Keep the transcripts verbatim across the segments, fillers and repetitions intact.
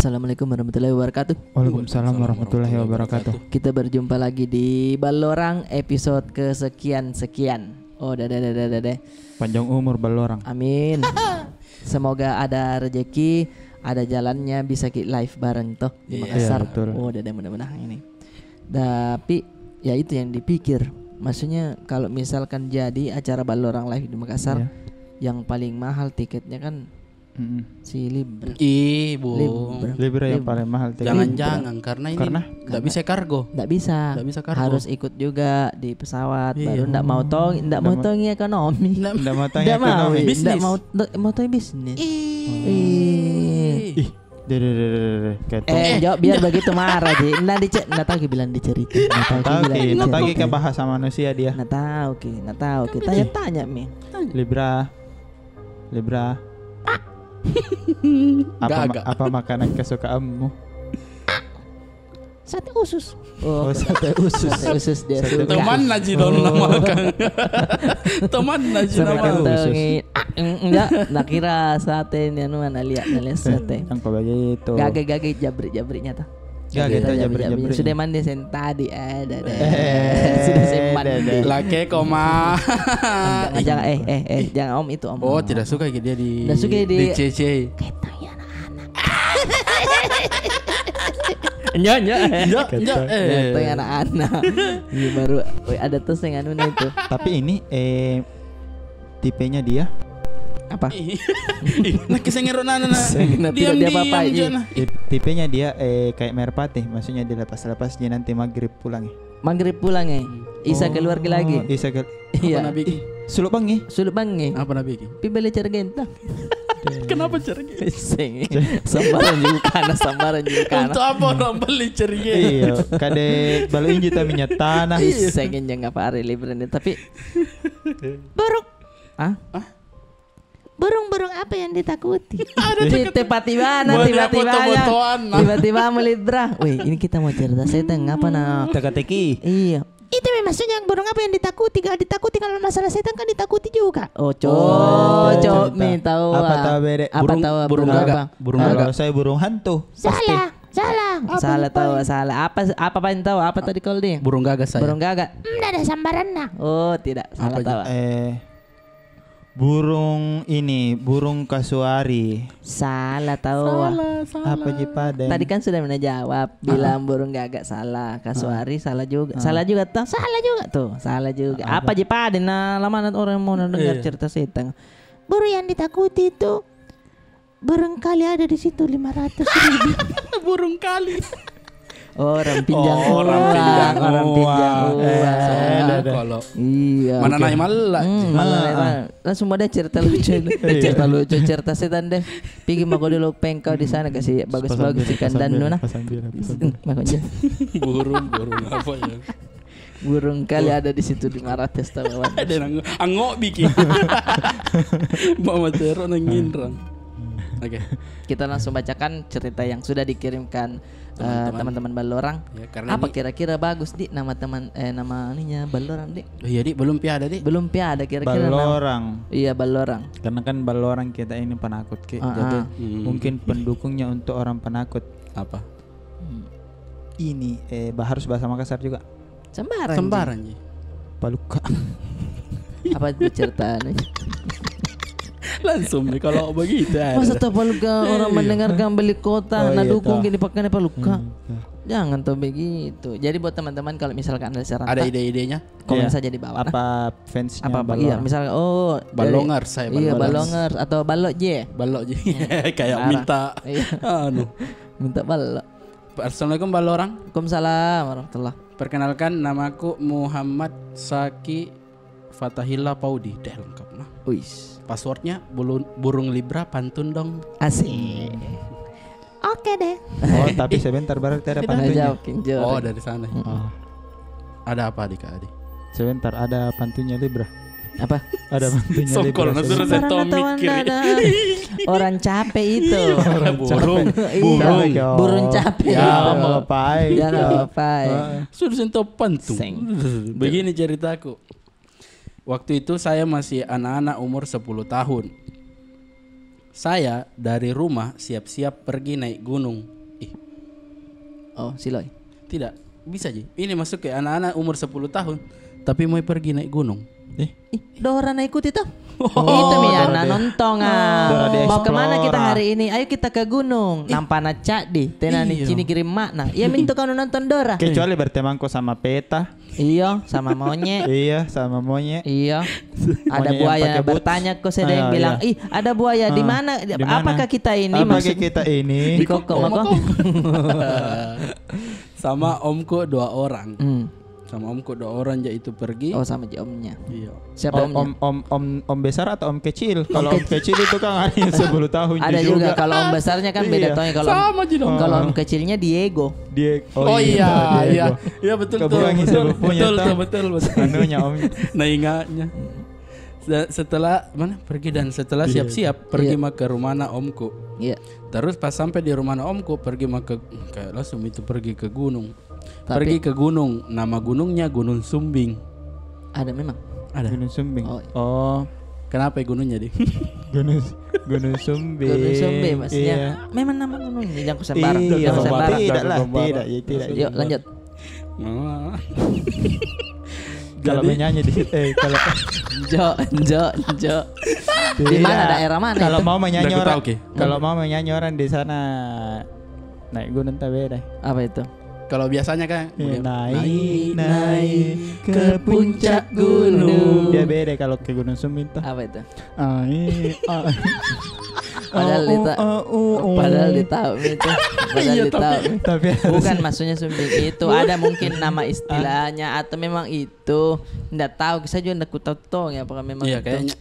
Assalamualaikum warahmatullahi wabarakatuh. Waalaikumsalam warahmatullahi wabarakatuh. Kita berjumpa lagi di Ballorang episode kesekian-sekian. Oh, deh, deh, deh, deh, deh. Panjang umur, Ballorang. Amin. Semoga ada rezeki, ada jalannya, bisa ki live bareng toh di Makassar. Iya, betul. Oh, deh, deh, mudah-mudahan ini. Tapi, ya itu yang dipikir. Maksudnya, kalau misalkan jadi acara Ballorang live di Makassar, yang paling mahal tiketnya kan si Libra. Ih, Bu. Libra. Libra yang paling mahal tiket. Jangan-jangan, karena ini nggak bisa kargo. Nggak bisa. Nggak bisa kargo. Harus ikut juga di pesawat, baru nggak mau tong, nggak mau tong ekonomi. Nggak mau tong ekonomi. Bisnis. Nggak mau, nggak mau tong bisnis. Ih. Ih. Deh, deh, deh, deh, deh. Eh, jawab biar begitu marah ji. Nggak dice-, nggak tahu ki bilang dicerita. Nggak tahu ki, nggak tahu ki bahasa manusia dia. Nggak tahu ki, nggak tahu ki. Tanya-tanya mi. Libra. Libra. Apa ma-, apa makanan kesukaanmu? Sate usus. Oh, sate usus. Sate usus dia suka. Teman naji dong nama kan. Teman naji nama. Sate usus. Ah, enggak, nakira sate ni anu, mana lihat, mana lihat sate. Yang kau bagi itu. Gage-gage jabrik-jabriknya tuh. Gage tak jabrik-jabrik. Sudah mandi sen tadi, eh, dah, dah. Sudah sen mandi. Laki koma. Jangan, jangan, eh, eh, eh, jangan om itu om. Oh, tidak suka dia di, tidak suka di, di C C. Kayak tanya anak-anak. Nya, nya. Nya, nya, eh. Kayak tanya anak-anak. Iya, baru, weh, ada tuh sing anu itu. Tapi ini, eh, tipenya dia. Apa? Ih, nah, kisah ngero nana, nah. Diam, diam, Jona. Tipenya dia, eh, kayak merpati, maksudnya dilepas-lepas dia nanti maghrib pulang, eh. Maghrib pulang, eh. Isa keluar lagi. Isa ke-, iya. Apa nabi ki? Sulup bangi. Sulup bangi. Apa nabi ki? Pi beli cergen ta. Kenapa cergen? Seng. Sambaran juga kana, sambaran juga kana. Untuk apa orang beli cergen? Iya, kade balu inji ta minyak tanah. Seng, jangan apa hari liburan ini, tapi Burung. Ah? Burung-burung apa yang ditakuti? Tiba-tiba, tiba-tiba, tiba-tiba melibra. Weh, ini kita mau cerita setan, ngapa na? Teka-teki. Iya. Itu memang maksudnya burung apa yang ditakuti? Kalau ditakuti, kalau masalah setan kan ditakuti juga. Oh, cocok mi tahu. Apa tahu bede? Apa tahu burung gagak? Burung gagak. Kalau saya burung hantu. Salah, salah. Salah tahu, salah. Apa, apa paling tahu? Apa tadi kalau dia? Burung gagak saya. Burung gagak. Ndak ada sambaranna. Oh, tidak. Salah tahu. Eh, burung ini, burung kasuari. Salah tahu. Salah, salah. Apa ji pada? Tadi kan sudah mina jawab, bilang burung gagak salah, kasuari salah juga. Salah juga toh? Salah juga tuh, salah juga. Apa ji pada? Nah, lama nanti orang mau dengar cerita setan. Burung yang ditakuti itu burung kali ada di situ lima ratus ribu. Burung kali. Oh, orang pinjang. Oh, orang pinjang, orang pinjang. Iya. Mana naik malah. Langsung ada cerita lucu. Cerita lucu, cerita setan deh. Pigi mako dulu pengkau di sana, kasih bagus-bagus ikan dandu nah. Burung, burung apa ya? Burung kali ada di situ lima ratus tahu. Ada nang angok bikin. Mama cerok nang nginrang. Oke. Kita langsung bacakan cerita yang sudah dikirimkan, eh, teman-teman Ballorang. Ya, apa kira-kira bagus di nama teman, eh, nama ininya Ballorang di? Oh, iya di, belum pi ada di. Belum pi ada kira-kira nama. Ballorang. Iya, Ballorang. Karena kan Ballorang kita ini penakut ki. Jadi mungkin pendukungnya untuk orang penakut. Apa? Ini, eh, harus bahasa Makassar juga. Sembarang ji. Sembarang ji. Palukka. Apa itu ceritanya? Langsung nih kalau begitu. Masa tau palukka orang mendengarkan beli kota, na dukung gini pakainya palukka. Jangan tau begitu. Jadi buat teman-teman, kalau misalkan ada saran, ada ide-idenya, komen saja di bawah. Apa fansnya apa, apa, iya, misalkan, oh, Ballongers, saya Ballongers atau Balok J. Balok J. Kayak minta anu. Minta balok. Assalamualaikum, Ballorang. Waalaikumsalam warahmatullah. Perkenalkan, namaku Muhammad Saki Fatahillah Paudi. Deh, lengkap nah. Uis. Passwordnya burung Libra pantun dong. Asik. Oke deh. Oh, tapi sebentar, berarti ada pantunnya. Oh, dari sana. Ada apa, adik, adik? Sebentar, ada pantunnya Libra. Apa? Ada bantunya. Songkol, nah, suruh saya mikir. Orang capek itu. Burung, burung. Burung capek. Ya, apa-apa. Sudah sentuh pantung. Begini ceritaku. Waktu itu saya masih anak-anak umur sepuluh tahun. Saya dari rumah siap-siap pergi naik gunung. Ih. Oh, siloi. Tidak, bisa ji. Ini masuk ke anak-anak umur sepuluh tahun, tapi mau pergi naik gunung. Eh? Ih, Dora na ikuti toh. Oh, itu mi Dora anak nonton, ah. Dora di Mau kemana kita Explorer hari ini? Ayo kita ke gunung. Nampak na cak di. Tena ni cini kirim makna. Iya, minta kau nonton Dora. Kecuali bertemanku sama peta. Iyo, sama monyet. Iya, sama monyet. Iyo. Ada buaya yang bertanya ko sedang bilang, "Ih, ada buaya di mana? Apakah kita ini?" Apakah kita ini? Di koko mako. Sama omku dua orang. Hmm. Sama omku dua orang ja itu pergi. Oh, sama ji omnya. Iya. Siapa omnya? Om, om, om, om besar atau om kecil? Kalau om kecil itu kan ada yang sepuluh tahun. Ada juga. Kalau om besarnya kan beda tone. Kalau om kecilnya Diego. Diego. Oh, iya, iya. Iya, betul tuh. Betul tuh, betul, betul. Anunya, om. Nah, ingatnya. Setelah mana pergi dan setelah siap-siap pergi ma ke rumahna omku. Iya. Terus pas sampai di rumahna omku, pergi ma ke, kayak langsung itu pergi ke gunung. Pergi ke gunung. Nama gunungnya Gunung Sumbing. Ada memang. Ada. Gunung Sumbing. Oh. Kenapa gunungnya di? Gunung, Gunung Sumbing. Gunung Sumbing maksudnya. Iya. Memang nama gunungnya, jangan ku sembarang. Iya, jangan sembarang. Tidak lah, tidak, ya, tidak. Yuk, lanjut. Kalau menyanyi di, eh, kalau Jo, Jo, Jo. Di mana, daerah mana itu? Kalau mau menyanyi orang, kalau mau menyanyi orang di sana naik gunung tak beda. Apa itu? Kalau biasanya kan naik, naik ke puncak gunung. Dia beda kalau ke Gunung Sumbing tuh. Apa itu? Ai, ai. Padahal dia tahu itu. Padahal dia tahu itu. Bukan, maksudnya Sumbing itu ada mungkin nama istilahnya atau memang itu. Ndak tahu, saya juga ndak ku tahu tong ya, apakah memang itu. Kayaknya,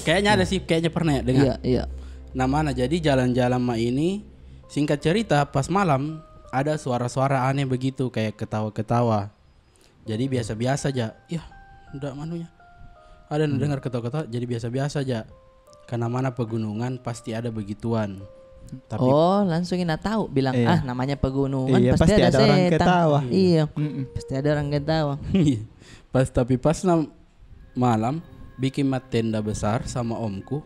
kayaknya ada sih, kayaknya pernah ya dengar. Iya, iya. Namanya jadi jalan-jalan ma ini, singkat cerita, pas malam ada suara-suara aneh begitu, kayak ketawa-ketawa. Jadi biasa-biasa ja. Yah, ndak manunya. Ada na dengar ketawa-ketawa, jadi biasa-biasa ja. Karena mana pegunungan pasti ada begituan. Tapi oh, langsung ina tahu bilang, "Ah, namanya pegunungan, pasti ada orang ketawa." Iya. Pasti ada orang ketawa. Iya. Pas, tapi pas na malam, bikin ma tenda besar sama omku.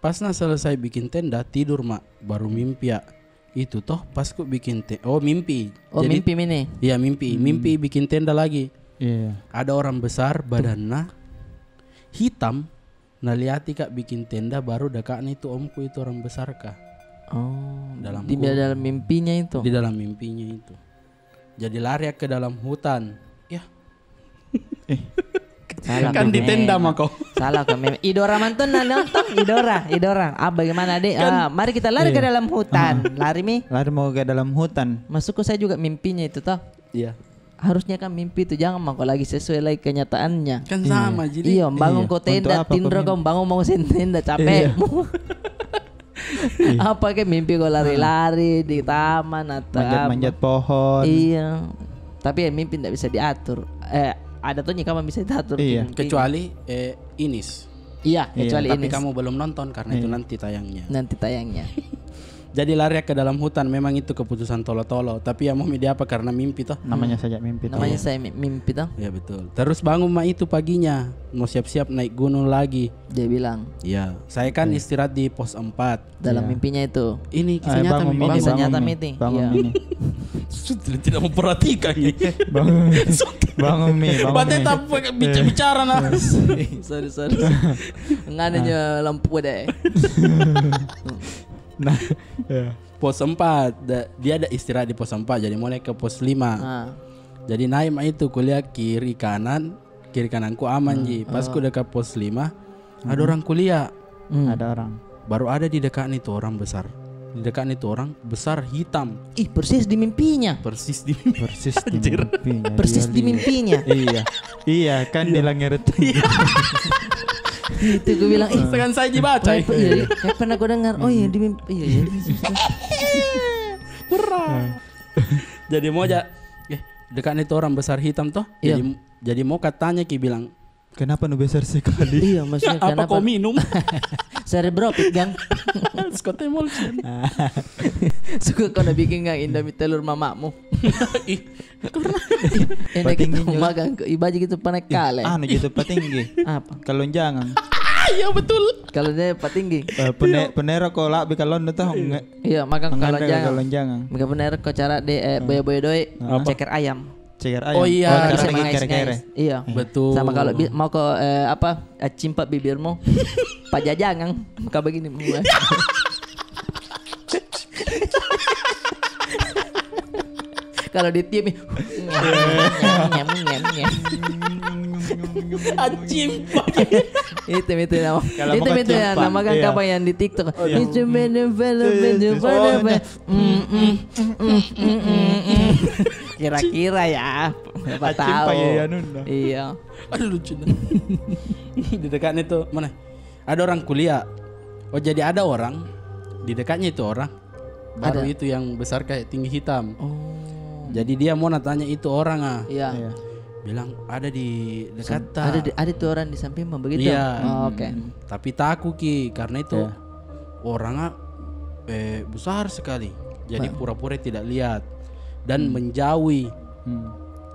Pas na selesai bikin tenda, tidur ma, baru mimpi ya. Itu toh, pas ku bikin te-, oh, mimpi. Oh, mimpi mi ini? Iya, mimpi. Mimpi bikin tenda lagi. Iya. Ada orang besar, badanna hitam, na liati ka bikin tenda, baru dekatna itu omku itu orang besar ka. Oh, di dalam mimpinya itu? Di dalam mimpinya itu. Jadi lari ke dalam hutan. Yah. Kan di tenda mako. Salah ko memang. Idora mantun na nonton, Idora, Idora. Ah, bagaimana, Dek? Ah, mari kita lari ke dalam hutan. Lari mi. Lari mau ke dalam hutan. Masuk ko saya juga mimpinya itu toh. Iya. Harusnya kan mimpi itu jangan mako lagi sesuai lagi kenyataannya. Kan sama jadi. Iyo, bangun ko tenda, tindro ko, bangun mau sen tenda, capek. Apa ke mimpi ko lari-lari di taman atau manjat-manjat pohon. Iya. Tapi ya mimpi ndak bisa diatur. Eh, ada tuh nyikama bisa diatur. Iya. Kecuali, eh, Inis. Iya, kecuali Inis. Tapi kamu belum nonton karena itu nanti tayangnya. Nanti tayangnya. Jadi lari ke dalam hutan, memang itu keputusan tolo-tolo. Tapi ya mau mi diapa karena mimpi toh. Namanya saja mimpi toh. Namanya saya mi-, mimpi toh. Ya betul. Terus bangun ma itu paginya, mau siap-siap naik gunung lagi. Dia bilang. Ya, saya kan istirahat di pos empat. Dalam mimpinya itu. Ini kisah nyata mi. Bangun mi, bangun mi. Bangun mi. Sudah tidak memperhatikan ini. Bangun mi. Bangun mi, bangun mi. Berarti tak bicara-bicara nah. Sorry, sorry. Nggak adanya lampu deh. Nah, pos empat, dia ada istirahat di pos empat, jadi mulai ke pos lima. Jadi naik ma itu kuliah kiri kanan, kiri kananku aman ji. Pas ku dekat pos lima, ada orang kuliah. Ada orang. Baru ada di dekat ni tu orang besar. Di dekat ni tu orang besar hitam. Ih, persis di mimpinya. Persis di mimpinya. Persis di mimpinya. Iya. Iya, kan di langit. Itu ku bilang, ih, kan saya dibaca. Kayak pernah ku dengar. Oh iya, di mimpi. Iya, iya. Jadi mau ja, eh, dekat ni tu orang besar hitam toh. Iya. Jadi, jadi mau katanya ki bilang, "Kenapa nu besar sekali?" Iya, maksudnya apa kenapa? Kau minum? Cerebrofit, Gang. Scott Emulsion. Suka kau na bikin, Gang, Indomie telur mamakmu. Ih, karena ini kita mau makan ke ibaji gitu, panek kale. Anu gitu, patinggi. Apa? Kalon jangang. Iya, betul. Kalau dia patinggi. Penera kau lak bi kalon tu. Iya, makan kalon jangang. Maka penera kau cara de, eh, boya-boya doi. Ceker ayam. Ceker ayam. Oh, iya. Cara bikin kere-kere. Iya. Betul. Sama kalau mau kau, eh, apa, eh, cimpak bibirmu, pajajangang. Kau begini. Kalau ditiup, acimpak. Itu, itu nama. Itu, itu yang nama kan, kapan yang di TikTok? Itu beda, beda, beda, beda. Kira-kira ya. Siapa tahu. Iya. Aduh, lucu dah. Di dekatnya itu mana? Ada orang kuliah. Oh, jadi ada orang di dekatnya itu orang. Baru itu yang besar kayak tinggi hitam. Oh. Jadi dia mau na tanya itu orang, ah. Iya. Bilang ada di dekat. Ada di, ada tuh orang di samping mah begitu. Iya. Oh, oke. Tapi takut ki karena itu orang, ah, eh, besar sekali. Jadi pura-pura tidak lihat dan menjauhi.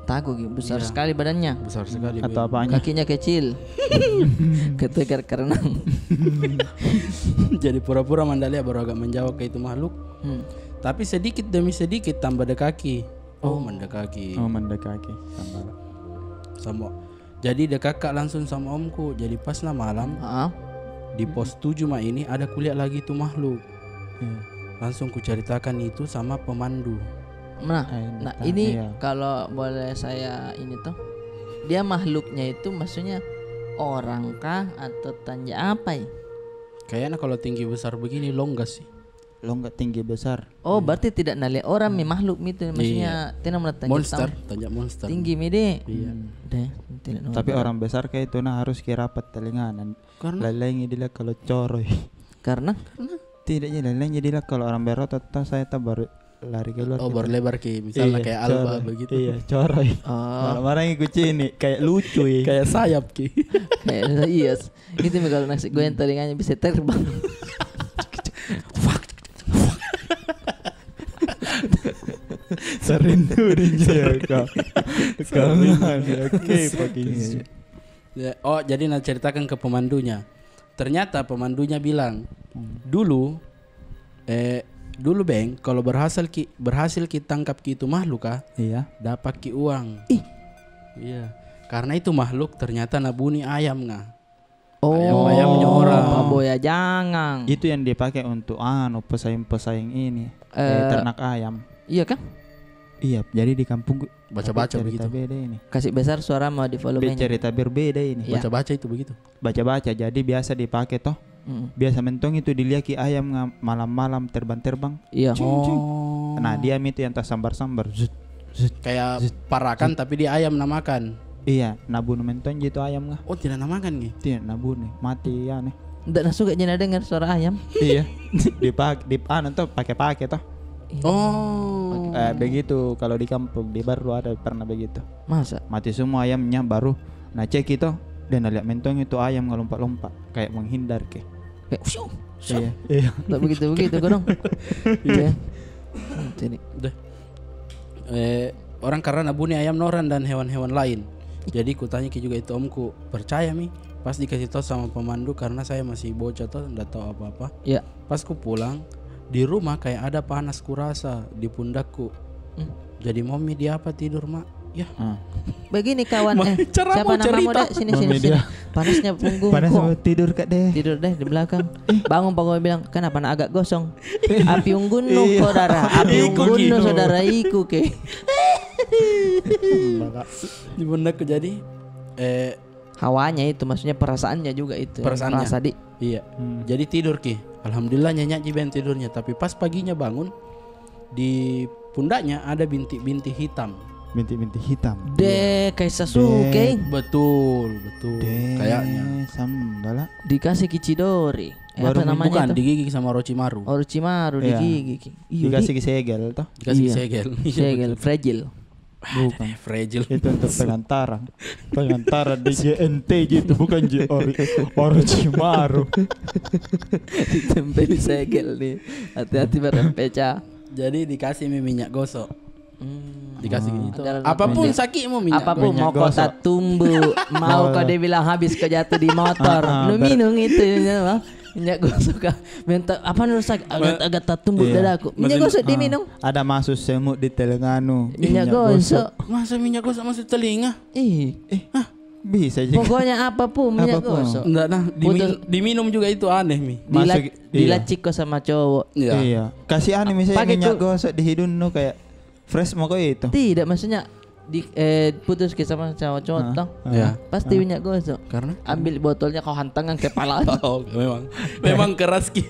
Takut ki, besar sekali badannya. Besar sekali. Atau apanya? Kakinya kecil. Ketegar karena. Jadi pura-pura manda lihat, baru agak menjauh ke itu makhluk. Tapi sedikit demi sedikit tambah dekaki. Oh, mendekaki. Oh, mendekaki. Tambah. Sama. Jadi dekaka langsung sama omku. Jadi pas na malam, di pos tujuh ma ini ada kulihat lagi itu makhluk. Langsung kuceritakan itu sama pemandu. Nah, nah, ini kalau boleh saya ini tuh, dia makhluknya itu maksudnya orang kah atau tanja apa ya? Kayaknya kalau tinggi besar begini longgas sih. Longgas, tinggi besar. Oh, berarti tidak na lihat orang mi, makhluk mi itu, maksudnya tena mau tanja monster, tau. Tanja monster. Tinggi mi deh. Iya. Deh, tidak na. Tapi orang besar kayak itu na harus ki rapat telinga. Karena? Lain-lain dilihat kalau coroi. Karena? Tidak ji, lain-lain dilihat kalau orang berotot, toh saya tak baru lari keluar. Oh, baru lebar ki, misalnya kayak Alba begitu. Iya, coroi. Marah-marah ngikut sini, kayak lucu ya. Kayak sayap ki. Kayak, iya. Itu mi kalau nasi goreng telinganya bisa terbang. Serindu dia kau. Kangen, oke, paginya. Ya, oh, jadi na ceritakan ke pemandunya. Ternyata pemandunya bilang, dulu, eh, dulu, Beng, kalau berhasil ki, berhasil ki tangkap ki itu makhluk, ah, iya, dapat ki uang. Ih. Iya. Karena itu makhluk ternyata na bunuh ayam nga. Oh, ayam-ayamnya orang. Paboya jangang. Itu yang dipakai untuk, anu, pesaing-pesaing ini, eh, ternak ayam. Iya kah? Iya, jadi di kampungku baca-baca begitu. Beda ini. Kasih besar suara mau di volumenya. Cerita berbeda ini. Iya. Baca-baca itu begitu. Baca-baca, jadi biasa dipakai toh. Biasa mentong itu dilihat ki ayam nga malam-malam terbang-terbang. Iya. Cing, cing. Oh. Nah, dia mi itu yang tak sambar-sambar. Zut, zut, kayak zut, parakan, zut. Tapi dia ayam na makan. Iya, na bunuh mentong ji itu ayam nga. Oh, tidak na makan ki? Tidak na bunuh, mati ya nih. Ndak na suka ji na dengar suara ayam. Iya. Dipak, dip, anu toh, pakai-pakai toh. Iya. Oh. Eh, begitu kalau di kampung, di Barru ada pernah begitu. Masa? Mati semua ayamnya, baru na cek itu, dan na lihat mentong itu ayam ngelompat-lompat, kayak menghindar ke. Kayak, "Usyuk, usyuk." Iya, iya. Tak begitu-begitu, kodong. Iya. Jadi. Dah. Eh, orang karena na bunuh ayam orang dan hewan-hewan lain. Jadi kutanya ki juga itu omku, percaya mi? Pas dikasih tahu sama pemandu, karena saya masih bocah toh, ndak tahu apa-apa. Iya. Pas ku pulang, di rumah kayak ada panas kurasa di pundakku. Jadi mau mi di apa tidur, Mak? Ya. Begini, kawan, eh, siapa namamu, Dek? Sini, sini, sini. Panasnya punggungku. Panas mau tidur, Kak, deh. Tidur deh di belakang. Bangun, bangun, bilang, "Kenapa na agak gosong?" Api unggunnu, saudara. Api unggunnu, saudara iku ke. Di pundakku jadi, eh, hawanya itu, maksudnya perasaannya juga itu. Perasaannya. Perasa di. Iya. Jadi tidur ki. Alhamdulillah nyenyak ji Beng tidurnya. Tapi pas paginya bangun, di pundaknya ada bintik-bintik hitam. Bintik-bintik hitam. Deh, kayak Sasuke. Betul, betul. Kayaknya. Sambala. Dikasih ki Chidori. Eh, apa namanya itu? Bukan, digigit sama Orochimaru. Orochimaru digigit ki. Iya, dikasih ki segel toh. Dikasih ki segel. Segel, fragile. Bukan. Fragile. Itu untuk pengantaran. Pengantaran di J N T ji itu, bukan ji Ori-, Orochimaru. Ditempeli segel nih. Hati-hati barang pecah. Jadi dikasih mi minyak gosok. Hmm. Dikasih gitu. Apapun sakitmu, minyak gosok. Apapun mau kau tak tumbuh, mau kau dia bilang habis kau jatuh di motor. Nu minum itu, ya, minyak gosok kah? Minta apa nu rusak? Agak, agak tak tumbuh dadaku. Minyak gosok diminum. Ada masuk semut di telinganu. Minyak gosok. Masa minyak gosok masuk telinga? Ih. Eh, hah? Bisa juga. Pokoknya apapun minyak gosok. Ndak, nah, dimin-, diminum juga itu aneh mi. Dilacik kau sama cowok. Iya. Kasih aneh misalnya minyak gosok di hidungnu kayak fresh mau kau itu. Tidak, maksudnya di, eh, putus ki sama, sama cowok toh. Pasti minyak gosok. Karena? Ambil botolnya kau hantamkan kepala. Oh, memang. Memang keras ki.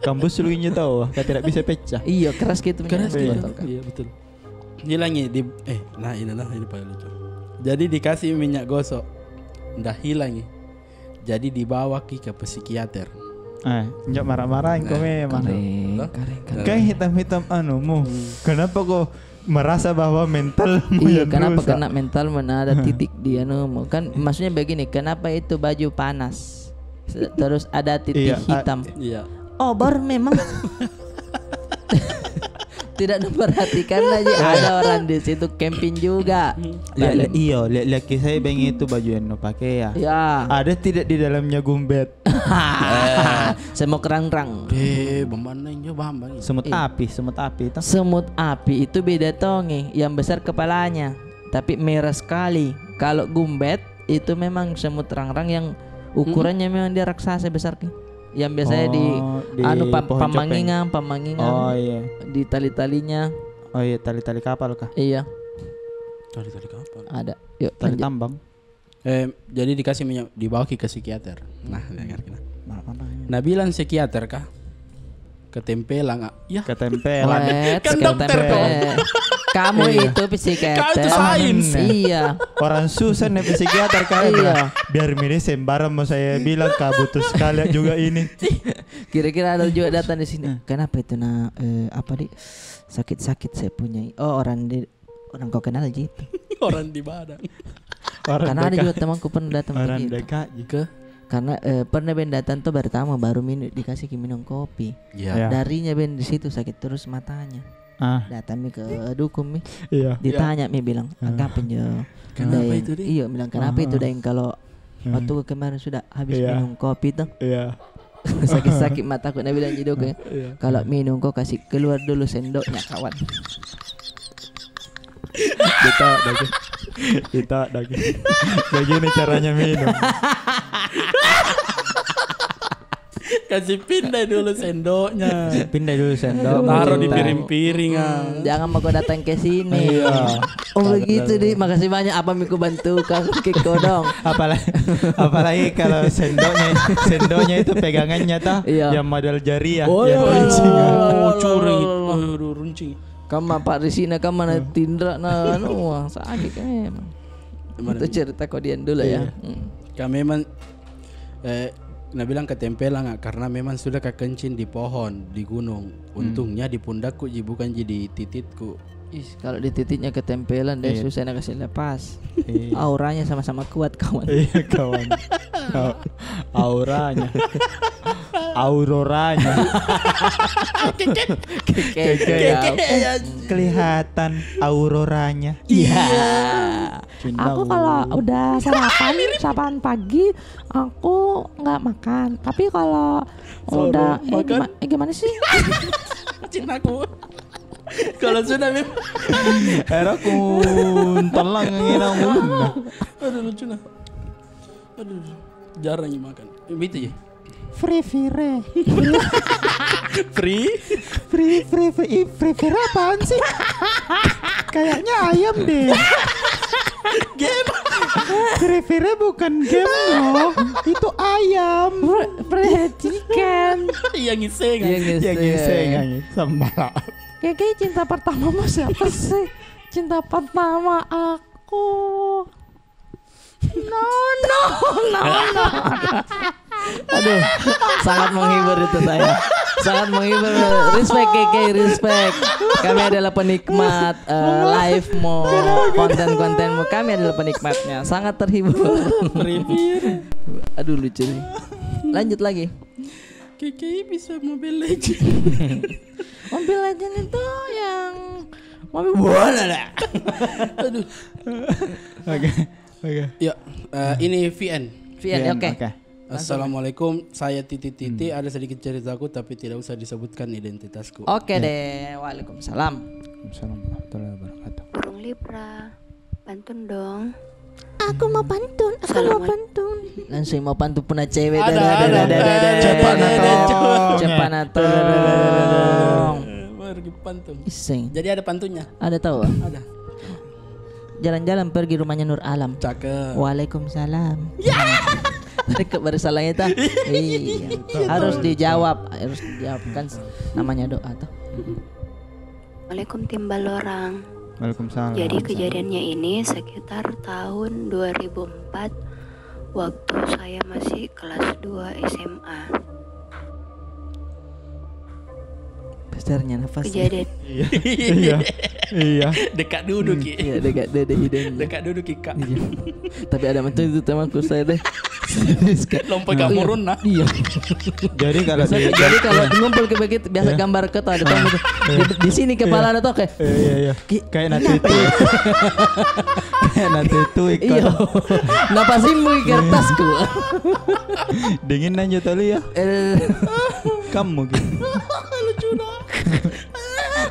Kampus lu ini tahu, kau tidak bisa pecah. Iya, keras ki itu minyak botol kan. Iya, betul. Hilangi di, eh, nah, ini, nah, ini paling lucu. Jadi dikasih minyak gosok. Ndak hilangi. Jadi dibawa ki ke psikiater. Eh, ndak marah-marahin kau memang. Kau hitam-hitam anumu. Kenapa kau merasa bahwa mentalmu yang rusak? Iya, kenapa kena mentalmu, nah, ada titik di anumu? Kan maksudnya begini, kenapa itu baju panas? Terus ada titik hitam. Iya. Oh, baru memang. Tidak memperhatikan lagi, ada orang di situ camping juga. Iyo, lihat, lihat kisah beng itu baju yang nu pakai ya. Ya. Ada tidak di dalamnya gumbet? Semut rangrang. Eh, bagaimana ini, bang? Semut api, semut api itu. Semut api itu beda tongi, yang besar kepalanya, tapi merah sekali. Kalau gumbet itu memang semut rangrang yang ukurannya memang dia raksasa besar ki. Yang biasanya di, anu, pam-, pamangingan, pamangingan. Oh, iya. Di tali-talinya. Oh, iya, tali-tali kapal kah? Iya. Tali-tali kapal. Ada. Yuk, tali tambang. Eh, jadi dikasih minyak, dibawa ki ke psikiater. Nah, dengar kita. Nah, bilang psikiater kah? Ketempelan, ah. Ya. Ketempelan. Kan dokter kau. Kamu itu psikiater. Kau itu sains. Iya. Orang susah nih psikiater kah. Iya. Biar mini sembarang mau saya bilang, kau butuh sekali juga ini. Kira-kira ada juga datang di sini. Kenapa itu, nak, eh, apa, di, sakit-sakit saya punya? Oh, orang di Orang kau kenal ji itu. Orang di Padang. Karena ada juga temanku pernah datang begitu. Karena, eh, pernah beng datang tuh pertama baru minum, dikasih ki minum kopi. Iya. Darinya beng di situ sakit terus matanya. Datang mi ke dukun mi. Iya. Ditanya mi bilang, "Kenapa itu, Deng?" Iya, bilang, "Kenapa itu, Deng, kalau waktu kemarin sudah habis minum kopi tuh?" Iya. Sakit-sakit mataku, na bilang ji dukun. Iya. "Kalau minum, kau kasih keluar dulu sendoknya, kawan." Kita lagi. Kita lagi. Begini caranya minum. Kasih pindah dulu sendoknya. Pindah dulu sendok. Taruh di piring-piring, ah. Jangan mau kau datang ke sini. Iya. Oh, begitu, di. Makasih banyak, apa mi ku bantu kau, ki kodong. Apalagi, apalagi kalau sendoknya, sendoknya itu pegangannya, toh, yang model jari, ya, yang runcing. Oh, curi. Aduh, runcing. Kama Pak Risina, kama na tindra na, anu, wah, sakit kan memang. Itu cerita kau dian dulu, ya. Kau memang Eh, na bilang ketempelan, ah, karena memang sudah ka kencing di pohon, di gunung. Untungnya di pundakku ji, bukan ji di tititku. Is, kalau di tititnya ketempelan, deh, susah na kasih lepas. Auranya sama-sama kuat, kawan. Iya, kawan. Auranya. Auroranya. Keke, ya. Kelihatan auroranya. Iya. Aku kalau udah sarapan, sarapan pagi, aku nggak makan. Tapi kalau udah, eh, gima-, eh, gimana sih? Cintaku. Kalau sudah memang. Era ku telang ngina mulutna. Aduh, lucu nah. Aduh, jarang makan. Eh, begitu ji. Free fire. Free? Free, free, free, ih, free fire apaan sih? Kayaknya ayam deh. Game. Free fire bukan game loh. Itu ayam. Fr-, fried chicken. Yang ngiseng. Yang ngiseng. Yang ngiseng, yang ngiseng. Sama. Keke, cinta pertamamu siapa sih? Cinta pertama aku. No, no, no, no. Aduh, sangat menghibur itu saya. Sangat menghibur. Respect, Keke, respect. Kami adalah penikmat, eh, live-mu, konten-kontenmu. Kami adalah penikmatnya. Sangat terhibur. Aduh, lucu nih. Lanjut lagi. Keke bisa Mobile Legend. Mobile Legend itu yang Mobile bola dah. Aduh. Oke, oke. Ya, eh, ini V N. V N, V N, oke. Oke. Langsung. Assalamualaikum, saya titik-titik. Hmm. Ada sedikit ceritaku, tapi tidak usah disebutkan identitasku. Oke deh. Waalaikumsalam. Waalaikumsalam warahmatullahi wabarakatuh. Burung Libra, pantun dong. Aku mau pantun, aku mau pantun. Langsung mau pantun punna cewek. Ada, ada, ada, ada. Cepat na tong. Cepat na tong. Eh, pergi pantun. Iseng. Jadi ada pantunnya? Ada tahu? Ada. Jalan-jalan pergi rumahnya Nur Alam. Cakep. Waalaikumsalam. Ya. Dekat baru salahnya, tah? Iya. Harus dijawab, harus dijawab. Kan namanya doa, toh. Assalamualaikum, Tim Ballorang. Waalaikumsalam. Jadi, kejadiannya ini sekitar tahun dua ribu empat, waktu saya masih kelas dua S M A. Besarnya nafas. Kejadian. Iya. Iya. Iya. Dekat duduk, Ki. Iya, dekat duduk hidungnya. Dekat duduk, Ki, Kak. Iya. Tapi ada menteri itu temanku saya deh. Lompat ke murun, nah. Iya. Jadi kalau di, jadi kalau ngumpul ke begitu, biasa gambar ke tuh ada tuh gitu. Di, di sini kepala ada tuh kayak, iya, iya, iya. Kayak nanti itu. Kayak nanti itu ikut. Iya. Napa simbol kertasku? Dingin aja tadi ya. Eh. Kamu gitu. Lucu dah.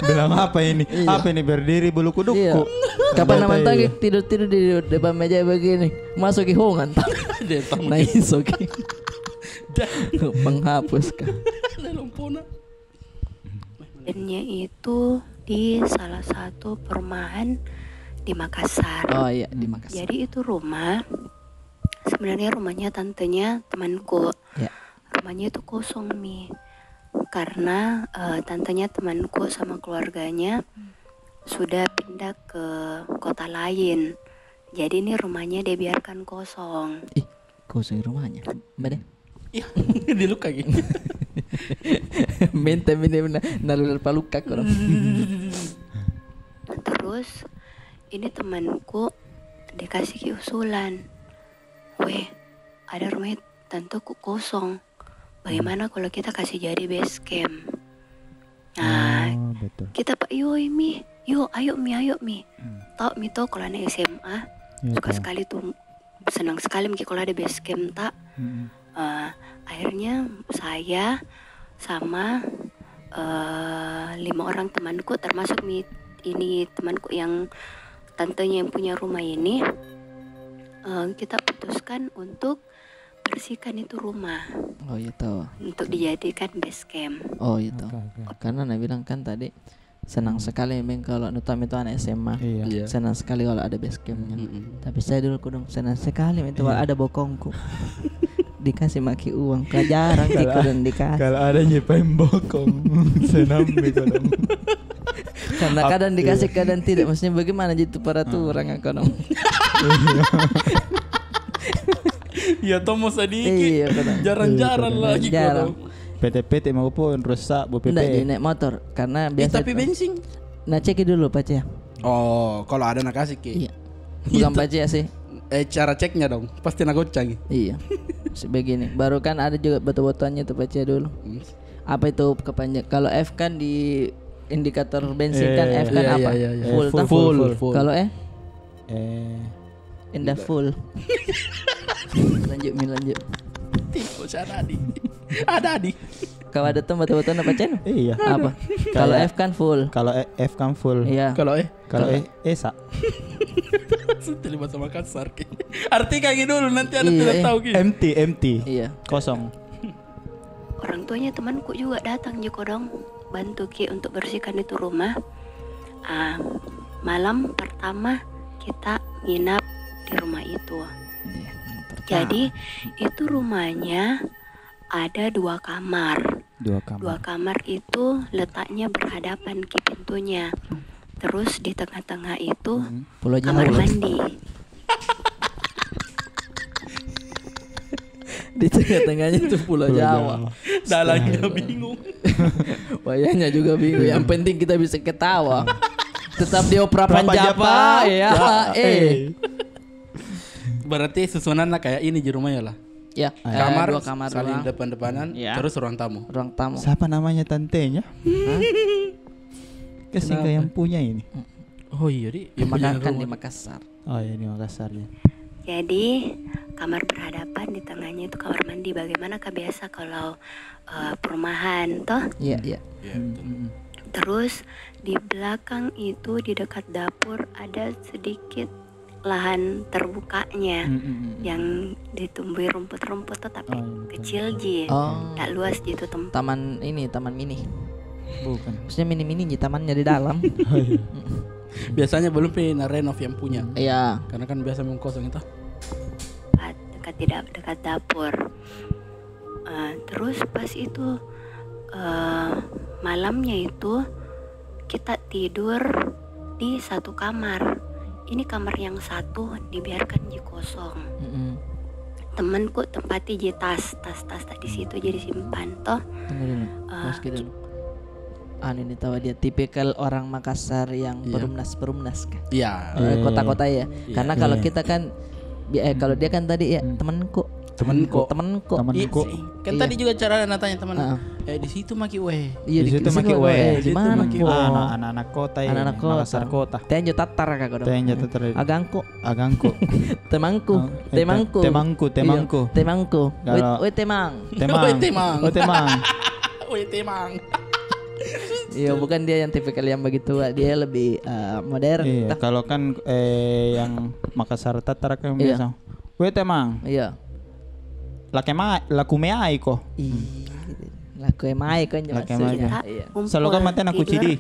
Bilang apa ini? Iya. Apa ini berdiri bulu kudukku? Iya. Kapan nama tadi tidur-tidur di depan meja begini? Masuk ke hongan. Nah, iso ki. Penghapus kah? Dannya itu di salah satu perumahan di Makassar. Oh iya, di Makassar. Jadi itu rumah, sebenarnya rumahnya tantenya temanku. Ya. Rumahnya itu kosong mi. Karena, eh, tantenya temanku sama keluarganya sudah pindah ke kota lain. Jadi ini rumahnya dia biarkan kosong. Ih, kosong rumahnya. Mbak deh. Iya, di luka gitu. Minta mini na, nalu dari paluka korang. Terus, ini temanku dikasih ki usulan. Weh, ada rumah tanteku kosong. Bagaimana kalau kita kasih jadi base camp? Nah, kita pak, "Yoi mi, yo, ayo mi, ayo mi." Tau mi toh kalau anak S M A, suka sekali tuh, senang sekali mi kalau ada base camp, tak? Eh, akhirnya saya sama, eh, lima orang temanku, termasuk mi ini temanku yang tantenya yang punya rumah ini, eh, kita putuskan untuk bersihkan itu rumah. Oh, iya toh. Untuk dijadikan base camp. Oh, iya toh. Oke, oke. Karena na bilang kan tadi, senang sekali memang kalau nutami itu anak S M A. Iya. Iya. Senang sekali kalau ada base camp kan. Mm-mm. Tapi saya dulu kodong senang sekali itu kalau ada bokongku. Dikasih maki uang, kalau jarang ki kodong dikasih. Kalau ada nyepain bokong, senang mi kodong. Karena kadang dikasih, kadang tidak. Maksudnya bagaimana gitu peraturan kodong? Ya, tomo sedikit. Iya, benar. Jarang-jarang lagi kodong. Pete-pete mau pun rusak, bu P P. Ndak, di naik motor, karena biasa. Tapi bensin? Na cek dulu, Pace. Oh, kalau ada na kasih ki. Iya. Bukan Pace sih. Eh, cara ceknya dong, pasti na gocang. Iya. Sebegini. Baru kan ada juga batu-batuannya tuh, Pace dulu. Apa itu kepanjang? Kalau F kan di indikator bensin kan, F kan apa? Iya, iya, iya. Full, toh? Full, full. Kalau E? Eh, indah full. Lanjut mi, lanjut. Tipu, ada di. Ada di. Kalau ada tempat-tempat apa, Cen? Iya. Apa? Kalau F kan full. Kalau E, F kan full. Iya. Kalau E? Kalau E, Esa. Terima sama kasar. Arti kayak gitu dulu, nanti ada tidak tahu gitu. Empty, empty. Iya. Kosong. Orang tuanya temanku juga datang ji kodong, bantu ki untuk bersihkan itu rumah. Ah, malam pertama kita nginap di rumah itu. Iya, malam pertama. Jadi, itu rumahnya ada dua kamar. Dua kamar. Dua kamar itu letaknya berhadapan ki pintunya. Terus di tengah-tengah itu kamar mandi. Di tengah-tengahnya itu Pulau Jawa. Dalangnya bingung. Wayahnya juga bingung. Yang penting kita bisa ketawa. Tetap di Opera Panjapa, ya, eh. Berarti susunannya kayak ini di rumah ya lah. Ya, eh, kamar, dua kamar saling depan-depanan, terus ruang tamu. Ruang tamu. Siapa namanya tantenya? Kasih ke yang punya ini. Oh iya, di. Di Makassar. Oh iya, di Makassar ya. Jadi, kamar berhadapan, di tengahnya itu kamar mandi. Bagaimanakah biasa kalau, eh, perumahan, toh? Iya, iya. Terus, di belakang itu, di dekat dapur, ada sedikit lahan terbukanya yang ditumbuhi rumput-rumput tuh, tapi kecil ji. Oh. Tak luas ji itu tempat. Taman ini, taman mini. Bukan. Maksudnya mini-mini ji tamannya di dalam. Oh, iya. Biasanya belum pi na renov yang punya. Iya. Karena kan biasa memang kosong itu. Dekat, dekat tidak, dekat dapur. Eh, terus pas itu, eh, malamnya itu kita tidur di satu kamar. Ini kamar yang satu dibiarkan ji kosong. Temanku tempati ji tas, tas-tas tak di situ jadi simpan toh. Tunggu dulu. Eh, anu ini tahu dia tipikal orang Makassar yang perumnas-perumnas kah? Iya. Eh, kota-kota ya. Iya. Karena kalau kita kan, kalau dia kan tadi ya, temanku. Temanku. Temanku. Kan tadi juga cara natanya teman. Eh, di situ maki weh. Iya, di situ maki weh. Di mana? Anak-anak kota ini. Anak-anak kota. Makassar kota. Tenjo tatar kah kodong? Tenjo tatar. Agangku. Agangku. Temangku. Temangku. Temangku, temangku. Temangku. Weh, temang. Temang. Weh, temang. Oh, temang. Weh, temang. Iya, bukan dia yang tipikal yang begitu, dia lebih, eh, modern. Iya, kalau kan, eh, yang Makassar Tatar kan biasa. Weh, temang. Iya. Lake ma-, laku meai ko. Iya. Laku meai ko. Laku meai ko. Iya. Selalu kan mati aku cidi.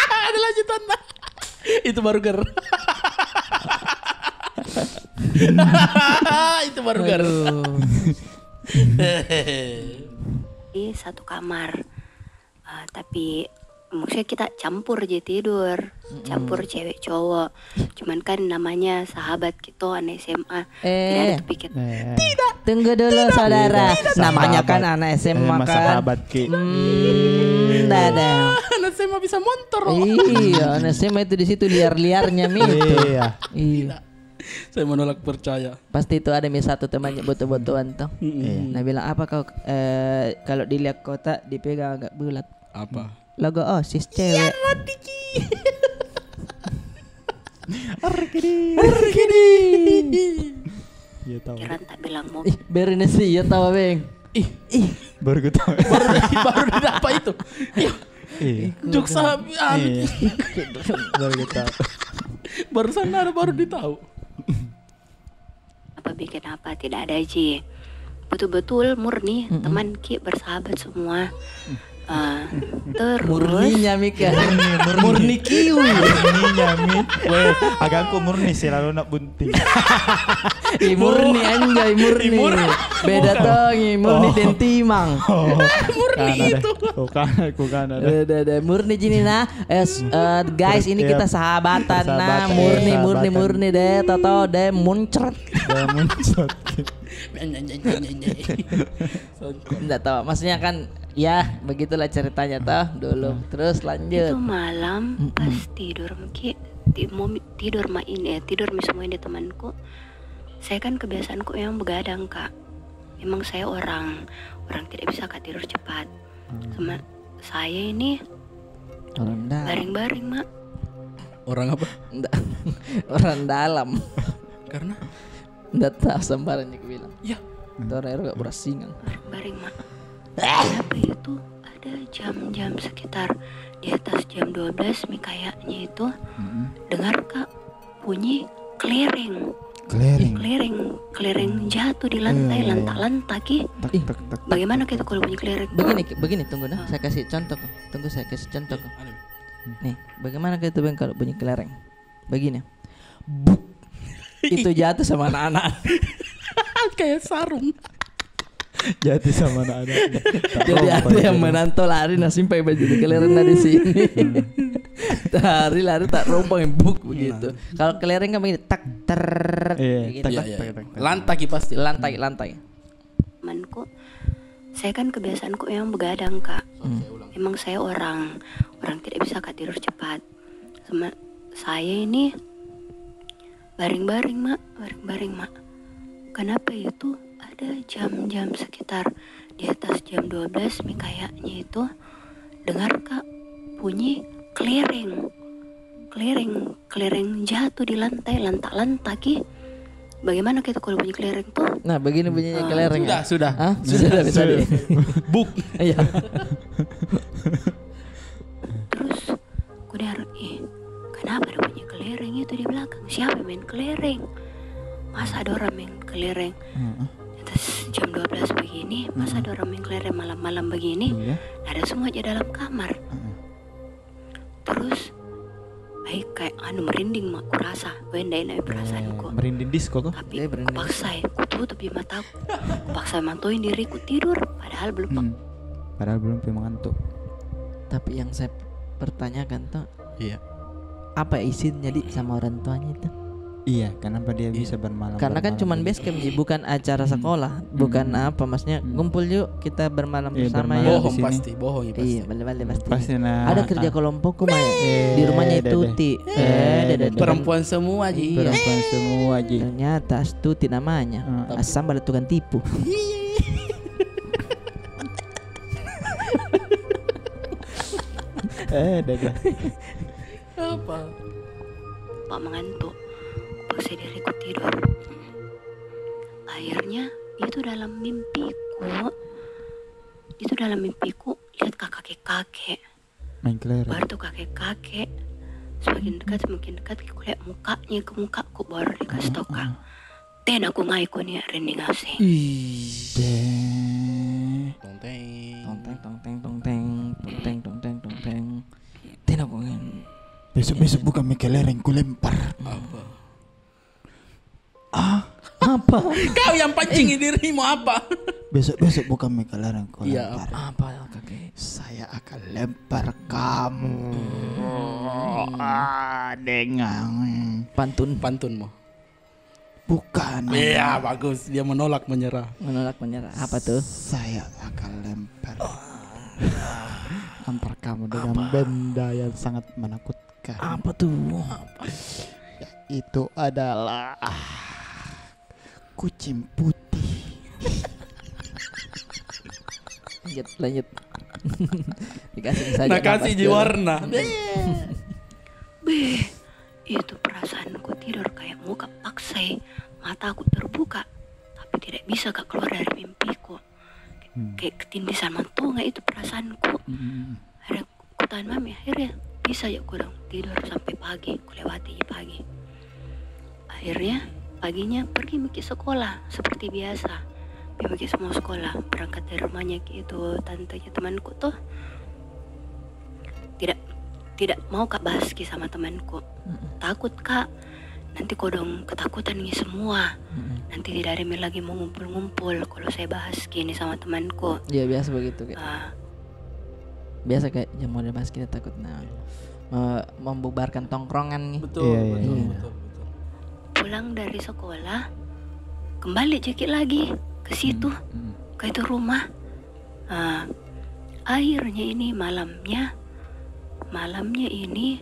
Ada lanjutan. Itu baru ger. Itu baru ger. Di satu kamar. Ah, tapi maksudnya kita campur ji tidur, campur cewek cowok. Cuman kan namanya sahabat kita anak S M A, tidak ada terpikir. Tidak. Tunggu dulu, saudara. Namanya kan anak S M A kan. Sahabat ki. Hmm, tidak ada. Anak S M A bisa montor. Iya, anak S M A itu di situ liar-liarnya mi itu. Iya. Saya menolak percaya. Pasti itu ada mi satu temannya boto-botoan toh. Nah, bilang, "Apa kau, eh, kalau dilihat kotak dipegang agak bulat?" Apa? Logo OSIS cewek. Iya, mati ki. Arkidi. Arkidi. Iya, tahu. Kira tak bilang mau. Ih, berin sih, iya tahu, Beng. Ih, ih. Baru ku tahu. Baru, baru didapat itu. Iya. Jok sabi, anu. Baru ku tahu. Barusan ada, baru ditahu. Apa bikin apa, tidak ada ji. Betul-betul murni teman ki, bersahabat semua. Ah, terus murninya mi kah? Murni, murni. Murni kiwi. Murninya mi. Weh, agakku murni sih lalu nak bunting. Ih, murni, anjay, murni. Beda tong, ih, murni dan timang. Murni itu. Oh, kan aku kan ada. Ada, ada. Murni ji ini nah. Eh, guys, ini kita sahabatan nah, murni, murni, murni deh, tau-tau deh muncrat. Deh muncrat. Nggak tahu, maksudnya kan, ya, begitulah ceritanya toh dulu. Terus lanjut. Itu malam pas tidur, mungkin ti-, mau mi-, tidur ma ini, eh, tidur mi semua ini temanku. Saya kan kebiasaanku memang begadang, Kak. Memang saya orang, orang tidak bisa, Kak, tidur cepat. Sama saya ini orang dalam. Baring-baring, Mak. Orang apa? Nda-, orang dalam. Karena? Nda tahu, sembarang ji ku bilang. Ya. Itu orang erok berasingan. Baring-baring, Mak. Tapi itu ada jam-jam sekitar di atas jam dua belas mi kayaknya itu. Dengar, Kak, bunyi kelereng. Kelereng. Kelereng, kelereng jatuh di lantai, lantak-lantak ki. Bagaimana itu kalau bunyi kelereng? Begini, begini, tunggu nah. Saya kasih contoh. Tunggu, saya kasih contoh. Nih, bagaimana itu, Beng, kalau bunyi kelereng? Begini. Buk. Itu jatuh sama anak-anak. Kayak sarung. Jatuh sama anak-anak. Jadi ada yang menantu lari, nah, simpai baju kelereng dari sini. Lari-lari tak rompang, buk begitu. Kalau kelereng kan begini, tak, ter. Iya, tak, tak, tak. Lantai pasti. Lantai, lantai. Saya kan kebiasaanku memang begadang, Kak. Hmm. Memang saya orang, orang tidak bisa, Kak, tidur cepat. Sama saya ini baring-baring, Mak, baring-baring, Mak. Kenapa itu ada jam-jam sekitar di atas jam dua belas mi kayaknya itu, dengar, Kak, bunyi kelereng. Kelereng, kelereng jatuh di lantai, lantak-lantak ki. Bagaimana kita kalau bunyi kelereng tuh? Nah, begini bunyinya kelereng. Sudah, sudah. Hah? Sudah, sudah. Buk. Iya. Terus, ku dengar, "Ih, kenapa ada bunyi kelereng itu di belakang? Siapa yang main kelereng? Masa ada orang main kelereng?" Heeh. Atas jam dua belas begini, masa ada orang main kelereng malam-malam begini? Iya. Ada semua aja dalam kamar. Heeh. Terus, ai, kayak anu, merinding ma kurasa. Weh, ndak enak perasaanku. Merinding disco ko? Tapi kupaksa, kututup ji mataku. Kupaksa mantoin diriku tidur, padahal belum. Hmm. Padahal belum pi mengantuk. Tapi yang saya pertanyakan tuh, iya, apa izinnya di sama orang tuanya itu? Iya, kenapa dia bisa bermalam? Karena kan cuman base camp ji, bukan acara sekolah, bukan apa, maksudnya, ngumpul yuk, kita bermalam bersama yuk. Bohong pasti, bohong ya pasti. Iya, balik-balik pasti. Pasti nah. Ada kerja kelompokku, Mai. Di rumahnya Tuti. Eh, perempuan semua ji. Iya. Perempuan semua ji. Ternyata Astuti namanya. Asam bala tukang tipu. Eh, dah, dah. Apa? Pak mengantuk. Paksa diriku tidur. Akhirnya, itu dalam mimpiku, itu dalam mimpiku, lihat kakek-kakek. Main kelereng. Baru tuh kakek-kakek, semakin dekat, semakin dekat, kulihat mukanya ke mukaku, baru dikasih tau, Kak. Tena ku ngai ko ni rending asing. Ih. Deh. Tong teng. Tong teng, tong teng, tong teng. Tong teng, tong teng, tong teng. Tena ku ngai. Besok-besok bukan mi kelereng ku lempar. Apa? Ah, apa? Kau yang pancing dirimu apa? Besok-besok bukan mi kelereng ku lempar. Iya, apa? Apa, kakek? Saya akan lempar kamu. Ah, dengan pantun. Pantun mo. Bukan. Iya, bagus. Dia menolak menyerah. Menolak menyerah. Apa tuh? Saya akan lempar. Lempar kamu dengan benda yang sangat menakutkan. Apa tuh? Apa? Itu adalah kucing putih. Lanjut, lanjut. Dikasih saja. Nah, kasih ji warna. Beh, itu perasaanku tidur kayak mau ka paksa mataku terbuka, tapi tidak bisa ka keluar dari mimpiku. Kayak ketindisan mantonga itu perasaanku. Ada kutahan mami, akhirnya bisa ja kodong tidur sampai pagi, kulewati ji pagi. Akhirnya paginya pergi miki sekolah seperti biasa. Pergi miki semua sekolah, berangkat dari rumahnya ki itu tantenya temanku tuh. Tidak, tidak mau ka bahas ki sama temanku. Takut ka nanti kodong ketakutan ni semua. Nanti tidak ada mi lagi mau ngumpul-ngumpul kalau saya bahas ki ni sama temanku. Iya, biasa begitu, Kak. Biasa kayak, "Ya, mau dibahas, kita takut, nah, me-, membubarkan tongkrongan nih." Betul, betul, betul, betul. Pulang dari sekolah, kembali jaki lagi ke situ, ke itu rumah. Ah, akhirnya ini malamnya, malamnya ini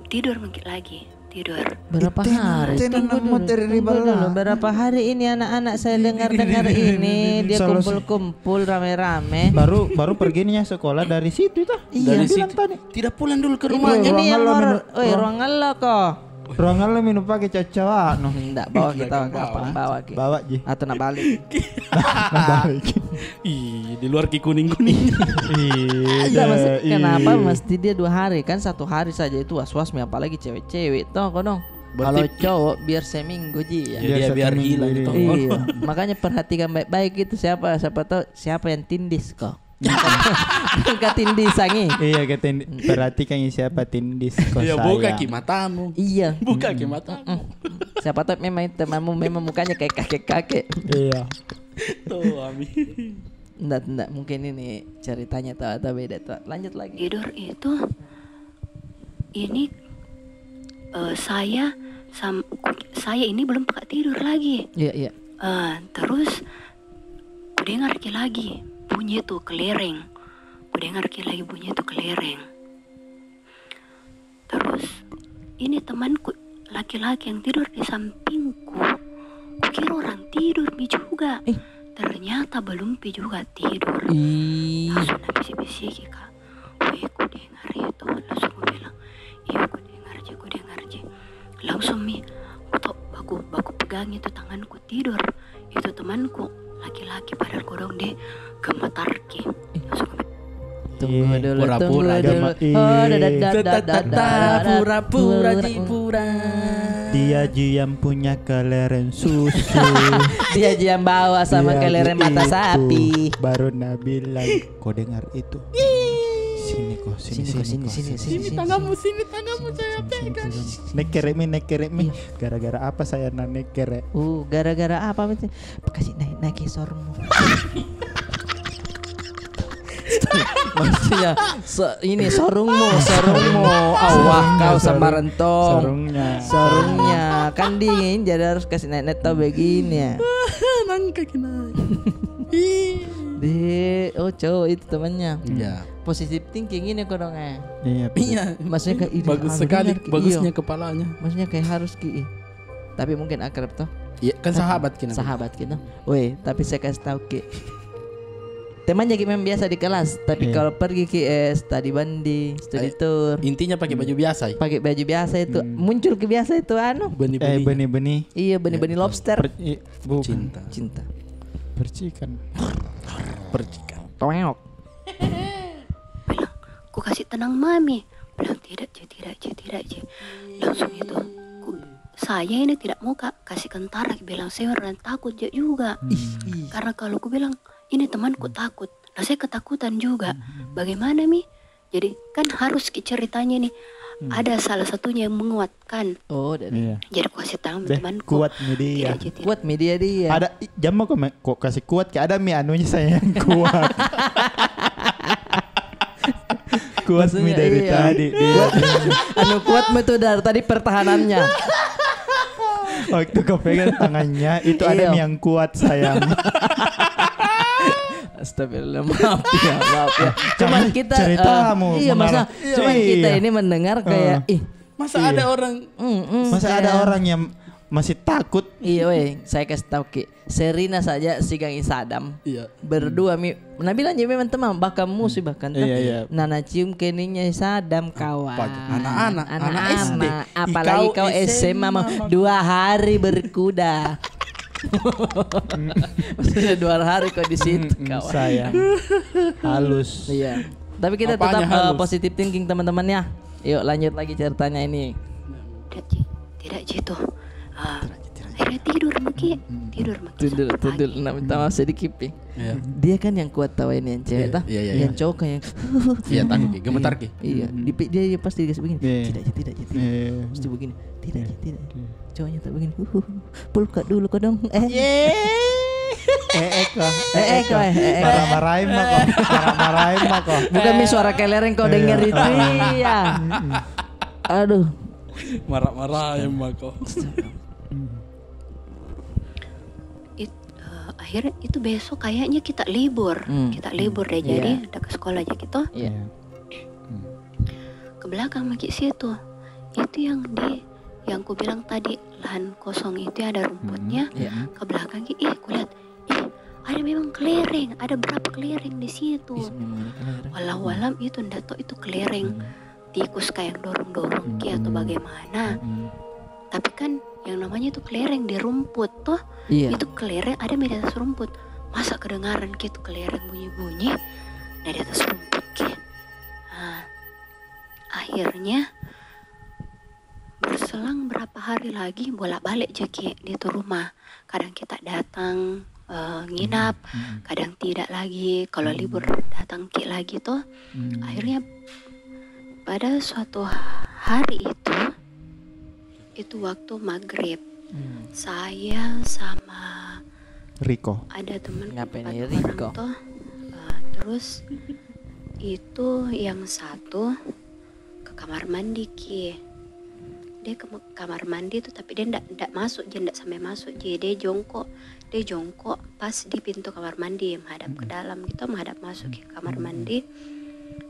tidur mungkin lagi. Tidur. Berapa hari? Tunggu dulu, tunggu dulu. Berapa hari ini anak-anak saya dengar-dengar ini, dia kumpul-kumpul rame-rame. Baru, baru perginya sekolah dari situ itu. Iya. Dari situ. Tidak pulang dulu ke rumahnya. Ini yang horor. Oi, ruang Allah ko. Ruang Allah minum pakai caca, no. Ndak bawa kita, bawa ki. Bawa ji. Atau nak balik. Ih, di luar ki kuning-kuning. Iya, maksud, kenapa mesti dia dua hari? Kan satu hari saja itu was-was mi, apalagi cewek-cewek, toh, kodong. Kalau cowok, biar seminggu ji, ya. Iya, biar hilang itu. Iya, makanya perhatikan baik-baik itu siapa, siapa tahu siapa yang tindis ko. Katindis angi. Iya, katindis. Perhatikan siapa tindis ko. Iya, buka ki matamu. Iya. Buka ki matamu. Siapa tahu memang itu temanmu, memang mukanya kayak kakek-kakek. Iya. Tuh, Ami. Ndak, ndak, mungkin ini ceritanya tuh atau beda tuh. Lanjut lagi. Tidur itu, ini, eh, saya sam-, saya ini belum peka tidur lagi. Iya, iya. Eh, terus kudengar ki lagi. bunyi itu kelereng. Kudengar ki lagi bunyi itu kelereng. Terus, ini temanku laki-laki yang tidur di sampingku. Kukira orang tidur mi juga. Ternyata belum pi juga tidur. Langsung na bisi-bisi ki, Kak. Weh, kudengar itu. Langsung kubilang, "Iyo, kudengar ji, kudengar ji." Langsung mi, kutok baku, baku pegang itu tanganku, tidur. Itu temanku laki-laki, padahal kodong de gemetar ki. Langsung kubilang, "Tunggu dulu, pura-pura tunggu dulu." Oh, pura-pura ji, pura. Dia ji yang punya kelereng susu. Dia ji yang bawa sama kelereng mata sapi. Baru na bilang, "Kau dengar itu? Sini ko, sini, sini ko, sini, sini, sini, tanganmu, sini tanganmu, saya pegang." Nekere mi, nekere mi. Gara-gara apa saya na nekere? Uh, gara-gara apa, betul? Kasih naik-naik sormu. Maksudnya, ini sorungmu, sorungmu. Awah, kau sama rentong. Sorungnya. Sorungnya. Kan dingin, jadi harus kasih naik-naik tau begini ya. Nangka kena. Deh, oh, cowok itu temannya. Iya. Positive thinking ini kodong, eh. Iya. Maksudnya kayak, "Ih, bagus sekali, bagusnya kepalanya." Maksudnya kayak harus ki, ih. Tapi mungkin akrab toh. Iya, kan sahabat ki. Sahabat ki toh. Weh, tapi saya kasih tahu ki. Teman jadi memang biasa di kelas, tapi kalau pergi ki, eh, study banding, study tour. Intinya pakai baju biasa, ya? Pakai baju biasa itu, muncul ki biasa itu, anu. Benih-benih. Iya, benih-benih lobster. Bukan. Cinta. Cinta. Percikan. Percikan. Toeok. Bilang, "Ku kasih tenang mami." Bilang, "Tidak ji, tidak ji, tidak ji." Langsung itu, ku, saya ini tidak mau ka-, kasih kentara, bilang saya orang takut ja juga. Karena kalau ku bilang, "Ini temanku takut," nah, saya ketakutan juga. Bagaimana mi? Jadi, kan harus ki ceritanya nih, ada salah satunya yang menguatkan. Oh, dari. Iya. Jadi, ku kasih tahu temanku. Kuat mi dia. Tidak ji, tidak. Kuat mi dia, dia. Ada, i-, jamma kok, kok kasih kuat, kayak ada mi anunya saya yang kuat. Kuat mi dari tadi. Anu, kuat mi tuh dari tadi pertahanannya. Waktu kau pegang tangannya, itu ada mi yang kuat, sayang. Astagfirullah, maaf ya, maaf ya. Cuman kita, ceritamu, eh, iya, masa, cuman kita ini mendengar kayak, ih, masa ada orang, masa ada orang yang masih takut? Iya, weh, saya kasih tahu ki. Serina saja sigang i Sadam. Iya. Berdua mi, na bilang ji memang teman, bahkan musuh bahkan toh. Iya, iya. Nah, na cium keningnya i Sadam, kawan. Anak-anak, anak S D. Apalagi kau S M A, dua hari berkuda. Maksudnya dua hari kau di situ, kawan. Sayang. Halus. Iya. Tapi kita tetap, eh, positive thinking, teman-teman, ya. Yuk, lanjut lagi ceritanya ini. Tidak ji, tidak ji tuh. Ah, akhirnya tidur maki, tidur maki. Tidur, tidur. Nah, minta maaf sedikit pi. Iya. Dia kan yang kuat tawa ini, yang cewek toh. Iya, iya, iya. Yang cowok kan yang, iya, takut ki, gemetar ki. Iya, dia, dia pasti dia begini. Tidak ji, tidak ji, tidak. Pasti begini. Tidak ji, tidak ji. Cowoknya tak begini. Pulka dulu kodong. Eh. Eh, eh, ko. Eh, eh, ko. Marah-marahin mako. Marah-marahin mako. Bukan mi suara kelereng kau denger itu, iya. Aduh. Marah-marahin mako. It-, eh, akhirnya itu besok kayaknya kita libur. Kita libur deh, jadi ada ke sekolah aja gitu. Iya. Ke belakang maki situ. Itu yang di, yang ku bilang tadi, lahan kosong itu yang ada rumputnya. Ke belakang ki, ih, ku lihat, ih, ada memang kelereng, ada berapa kelereng di situ. Walau alam itu ndak tahu itu kelereng tikus kayak yang dorong-dorong ki atau bagaimana. Tapi kan yang namanya itu kelereng di rumput toh. Iya. Itu kelereng ada di atas rumput. Masa kedengaran ki itu kelereng bunyi-bunyi dari atas rumput ki. Nah, akhirnya berselang berapa hari lagi, bolak-balik ji ki di tu rumah. Kadang kita datang, eh, nginap, kadang tidak lagi. Kalau libur datang ki lagi toh. Akhirnya pada suatu hari itu, itu waktu maghrib. Saya sama Riko. Ada teman empat orang toh. Eh, terus itu yang satu ke kamar mandi ki. Dia ke kamar mandi tuh, tapi dia ndak, ndak masuk ji, ndak sampai masuk ji. Dia jongkok, dia jongkok pas di pintu kamar mandi, menghadap ke dalam gitu, menghadap masuk ke kamar mandi.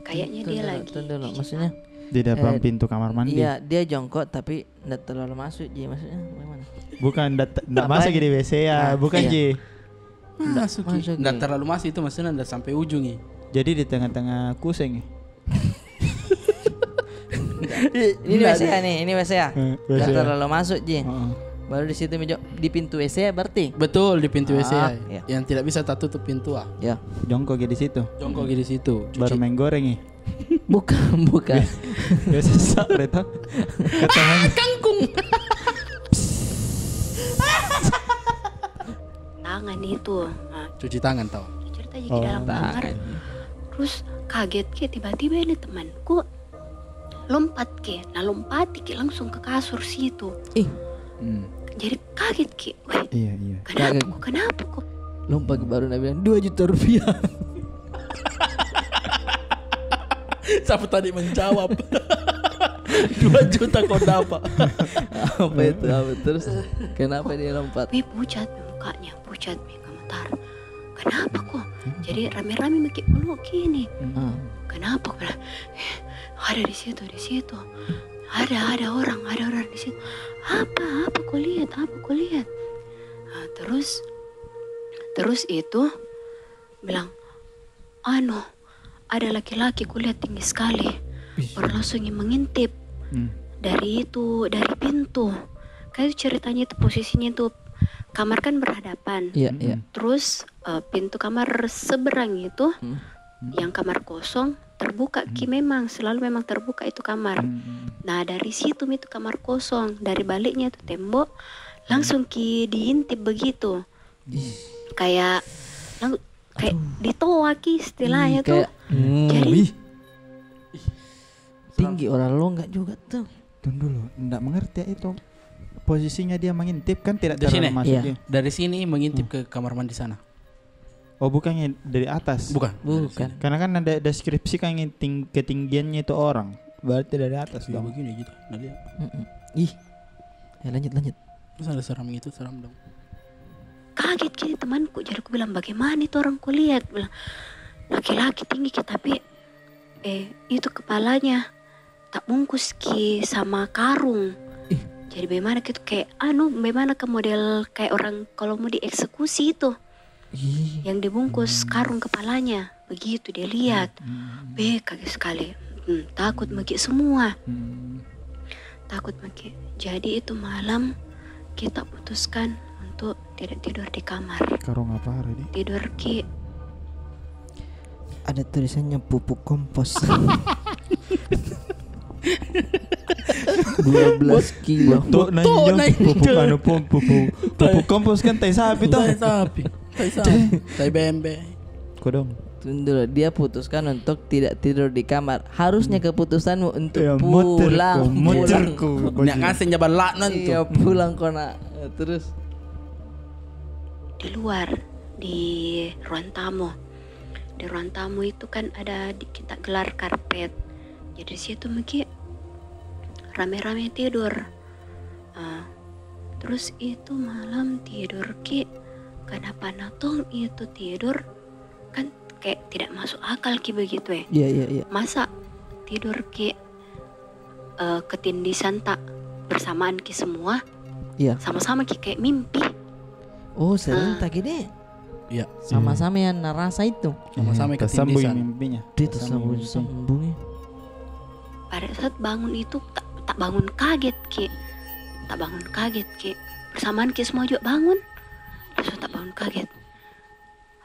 Kayaknya dia lagi cuci tangan. Tunggu dulu, tunggu dulu. Maksudnya, di depan pintu kamar mandi. Iya, dia jongkok tapi ndak terlalu masuk ji, maksudnya bagaimana? Bukan, ndak, ndak masuk ji di W C ya, bukan ji. Ndak masuk ji. Ndak terlalu masuk itu, maksudnya ndak sampai ujung ji. Jadi di tengah-tengah kuseng ji. Ini W C ya nih, ini W C ya. Ndak terlalu masuk ji. Baru di situ mi jo-, di pintu W C ya berarti? Betul, di pintu W C ya. Yang tidak bisa tak tutup pintu ah. Ya. Jongkok ji di situ. Jongkok ji di situ. Baru main goreng ji. Bukan, bukan. Biasa sare toh. Kata kangkung. Tangan itu. Cuci tangan toh. Cerita ji di dalam kamar. Terus kaget ki, tiba-tiba ini temanku lompat ki, nah lompati ki langsung ke kasur situ. Ih. Jadi kaget ki. Weh, iya, iya. Kenapa kok? Kenapa kok? Lompat ki baru na bilang, "Dua juta rupiah." Siapa tadi menjawab? Dua juta kau dapat. Apa itu? Apa terus? Kenapa dia lompat? Weh, pucat mukanya, pucat mi gemetar. Kenapa kok? Jadi rame-rame maki peluk ki ini. Kenapa? Bilang, "Eh, ada di situ, di situ. Ada, ada orang, ada orang di situ." "Apa, apa kau lihat, apa kau lihat?" Terus, terus itu bilang, "Anu, ada laki-laki kulihat tinggi sekali." Baru langsung mengintip dari itu, dari pintu. Kayak itu ceritanya itu, posisinya itu kamar kan berhadapan. Iya, iya. Terus pintu kamar seberang itu, yang kamar kosong, terbuka ki memang, selalu memang terbuka itu kamar. Nah, dari situ mi itu kamar kosong, dari baliknya itu tembok, langsung ki diintip begitu. Kayak, kayak ditoa ki istilahnya tuh. Jadi tinggi orang longga juga tuh. Tunggu dulu, ndak mengerti itu. Posisinya dia mengintip kan tidak terlalu masuk. Dari sini mengintip ke kamar mandi sana. Oh, bukannya dari atas? Bukan. Bukan. Karena kan ada deskripsi kan yang ting-, ketinggiannya itu orang. Berarti dari atas dong. Begini gitu, nah lihat. Ih. Ya, lanjut, lanjut. Masa ada seram gitu, seram dong. Kaget ki temanku, jadi ku bilang, "Bagaimana itu orang kulihat?" Bilang, "Laki-laki tinggi ki, tapi, eh, itu kepalanya tak bungkus ki sama karung." Jadi bagaimana ki itu, kayak, anu, bagaimana ke model kayak orang kalau mau dieksekusi itu. Yang dibungkus karung kepalanya. Begitu dia lihat. Beh, kaget sekali. Takut maki semua. Takut maki. Jadi itu malam kita putuskan untuk tidak tidur di kamar. Karung apa, Redi? Tidur ki. Ada tulisannya pupuk kompos. Dua belas kilo. Betul, betul, nah, pupuk, anu, pupuk, pupuk kompos kan tai sapi toh. Tai sapi. Tai sapi. Tai bembe. Kodong. Tunggu dulu, dia putuskan untuk tidak tidur di kamar. Harusnya keputusanmu untuk pulang. Nak ngasih nyabar lak nanti. Iya, pulang kau nak. Terus? Di luar, di ruang tamu. Di ruang tamu itu kan ada di, kita gelar karpet. Jadi situ maki rame-rame tidur. Ah, terus itu malam tidur ki, kenapa natong itu tidur, kan kayak tidak masuk akal ki begitu ya. Iya, iya, iya. Masa tidur ki, eh, ketindisan tak bersamaan ki semua? Iya. Sama-sama ki kayak mimpi. Oh, serentak ini. Iya. Sama-sama yang narasa itu. Sama-sama ketindisan. Tersambung mimpinya. Dia tersambung-sambung. Pada saat bangun itu, tak, tak bangun kaget ki. Tak bangun kaget ki. Bersamaan ki semua juga bangun. Langsung tak bangun kaget.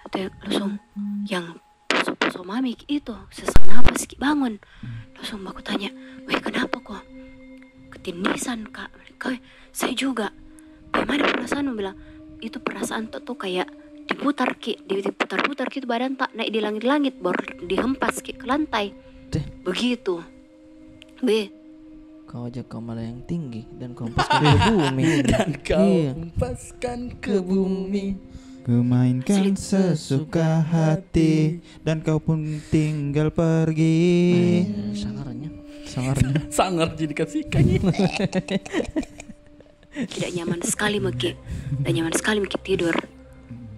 Atau langsung yang poso-poso mami itu, sesak napas ki bangun. Langsung baku tanya, "Weh, kenapa ko?" "Ketindisan, Kak." "Kau, saya juga." "Bagaimana perasaanmu?" Bilang, "Itu perasaan tak tuh kayak diputar ki, di-, diputar-putar ki itu badan tak naik di langit-langit, baru dihempas ki ke lantai." Begitu. Be. Kau ajak kau malah yang tinggi dan kau hempaskan ke bumi. Dan kau hempaskan ke bumi. Ku mainkan sesuka hati dan kau pun tinggal pergi. Eh, sangarnya. Sangarnya. Sangar jadi kasih kaki. Tidak nyaman sekali maki. Tidak nyaman sekali maki tidur.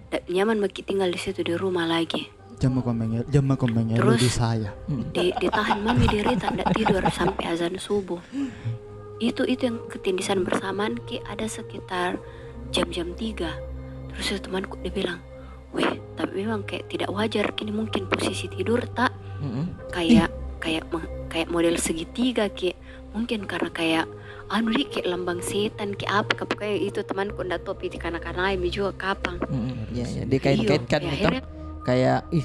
Tidak nyaman maki tinggal di situ, di rumah lagi. Jangan kau menge-, jangan kau mengelu di saya. Terus di-, ditahan mami diri tak, tidak tidur sampai azan subuh. Itu, itu yang ketindisan bersamaan ki, ada sekitar jam-jam tiga. Terus itu temanku dia bilang, "Weh, tapi memang kayak tidak wajar kini mungkin posisi tidur tak kayak, kayak me-, kayak model segitiga ki." Mungkin karena kayak, anu, di, kayak lambang setan, kayak apa, kayak pokoknya itu temanku ndak tahu piti kana-kana mi juga kapang. Mm-mm, iya, iya. Dikait-kaitkan itu. Akhirnya kayak, "Ih,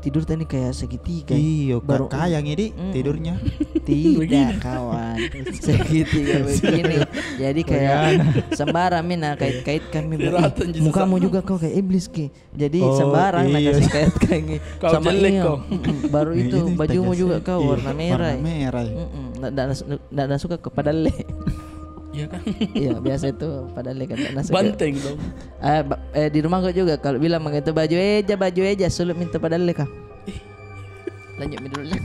tidur tadi kayak segitiga." Iyo, baru kayang ini tidurnya. Tidak, kawan. Segitiga begini. Jadi kayak sembarang mi na kait-kaitkan mi. "Ih, mukamu juga kau kayak iblis ki." Jadi sembarang na kasih kaitkan. Kau sama jelek kau. Mm-mm. Baru itu bajumu juga kau warna merah. Warna merah. Mm-mm. Ndak, ndak, ndak suka ke padalle. Iya kan? Iya, biasa itu padalle kan ndak suka. Banteng dong. Eh, di rumah kau juga kalau bilang begitu, "Baju eja, baju eja," sulut minta padalle kah? Lanjut mi dulu lah.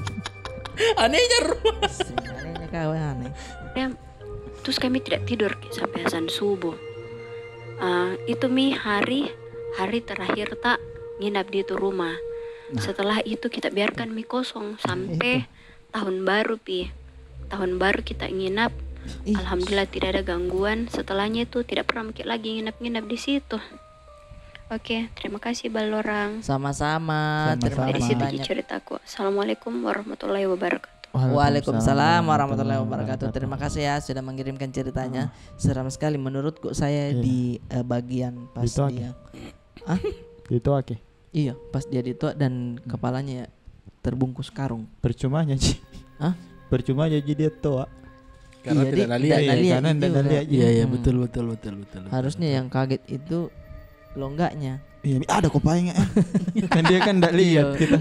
Anehnya rumah. Anehnya kau, aneh. Terus kami tidak tidur ki sampai azan subuh. Ah, itu mi hari, hari terakhir tak nginap di itu rumah. Setelah itu kita biarkan mi kosong sampai tahun baru pi. Tahun baru kita nginap. Alhamdulillah tidak ada gangguan. Setelahnya itu tidak pernah maki lagi nginap-nginap di situ. Oke, terima kasih Ballorang. Sama-sama. Terima kasih banyak. Ceritaku. Assalamualaikum warahmatullahi wabarakatuh. Waalaikumsalam warahmatullahi wabarakatuh. Terima kasih ya sudah mengirimkan ceritanya. Seram sekali menurutku saya di, eh, bagian pas dia. Hah? Ditoa ki? Iya, pas dia ditoa dan kepalanya terbungkus karung. Percumanya ji. Hah? Percumanya ji dia toa. Karena tidak naliat. Iya, karena tidak naliat ji. Iya, iya, betul, betul, betul, betul. Harusnya yang kaget itu longganya. Iya, ada ko paling, eh. Kan dia kan ndak lihat kita.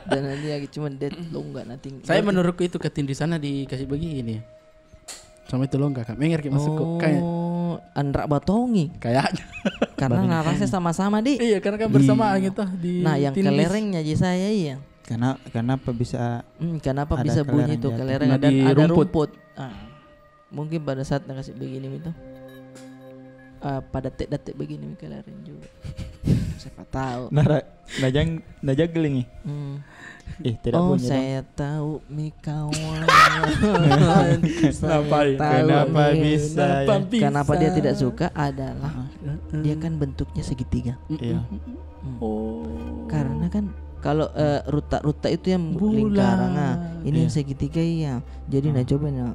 Dan dia cuma dia longga nanti. Saya menurutku itu ketindisanna dikasih begini. Sama itu longga, Kak. Menger ki masuk kok. Kayak anrak batongi. Kayaknya. Karena narasnya sama-sama di. Iya, karena kan bersamaan gitu di. Nah, yang kelerengnya ji saya, iya. Kenapa bisa, kenapa bisa bunyi tuh kelereng dan ada rumput. Ah. Mungkin pada saat nakasih begini mi toh, ah, pada tek-datek begini mi kelereng juga. Siapa tahu. Nah, najang, najang gelingi. Hmm. Eh, tidak bunyi dong. Oh, saya tahu mi kawan. Saya tahu mi. Kenapa bisa? Kenapa dia tidak suka adalah dia kan bentuknya segitiga. Iya. Hmm. Oh. Karena kan kalau, eh, rutak-rutak itu yang lingkaran, ah, ini yang segitiga, iya. Jadi nah coba nah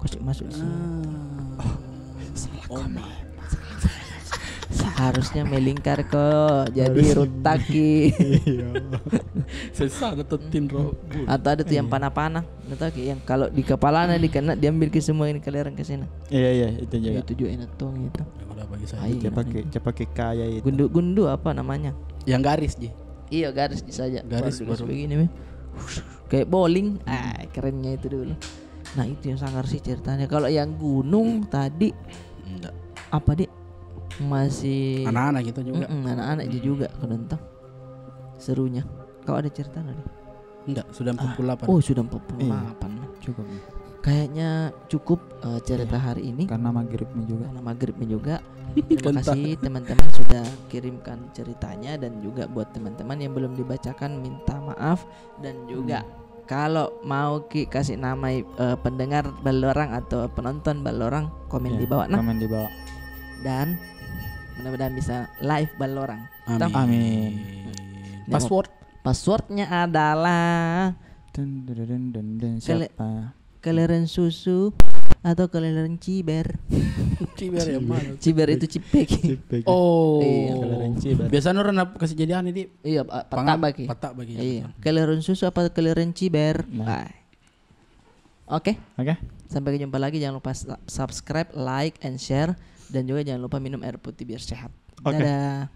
kasih masuk di sini. Oh, salah komen. Seharusnya melingkar ko, jadi rutak ki. Iya. Sesat atau tin ro. Atau ada tuh yang panah-panah. Nggak tahu ki, yang kalau di kepala nah dikena, diambil ki semua ini kelereng ke sini. Iya, iya, itu juga. Itu juga enak tuh gitu. Dia pakai, dia pakai kaya itu. Gundu-gundu apa namanya? Yang garis ji. Iya, garis ji saja. Garis baru begini mi. Kayak bowling. Ah, kerennya itu dulu. Nah, itu yang sangar sih ceritanya. Kalau yang gunung tadi, apa, Dik? Masih anak-anak gitu juga. Mm-mm, anak-anak ji juga, kalau entah. Serunya. Kau ada cerita nggak, Dik? Enggak, sudah empat puluh delapan. Oh, sudah empat puluh delapan. Cukup. Kayaknya cukup, eh, cerita hari ini. Karena maghribnya juga. Karena maghribnya juga. Terima kasih teman-teman sudah kirimkan ceritanya, dan juga buat teman-teman yang belum dibacakan, minta maaf. Dan juga kalau mau ki kasih nama, eh, pendengar Ballorang atau penonton Ballorang, komen di bawah nah. Komen di bawah. Dan mudah-mudahan bisa live Ballorang. Toh? Amin. Password? Passwordnya adalah Dun, dun, dun, dun, dun. Siapa? Kelereng susu atau kelereng ciber? Ciber yang mana? Ciber itu cipek. Cipek. Oh. Iya. Kelereng ciber. Biasanya orang nak kasih jadi aneh, Dik. Iya, pa-, patak bagi. Patak bagi. Iya. Kelereng susu apa kelereng ciber? Nah. Oke. Oke. Sampai jumpa lagi. Jangan lupa sa-, subscribe, like, and share. Dan juga jangan lupa minum air putih biar sehat. Oke. Dadah.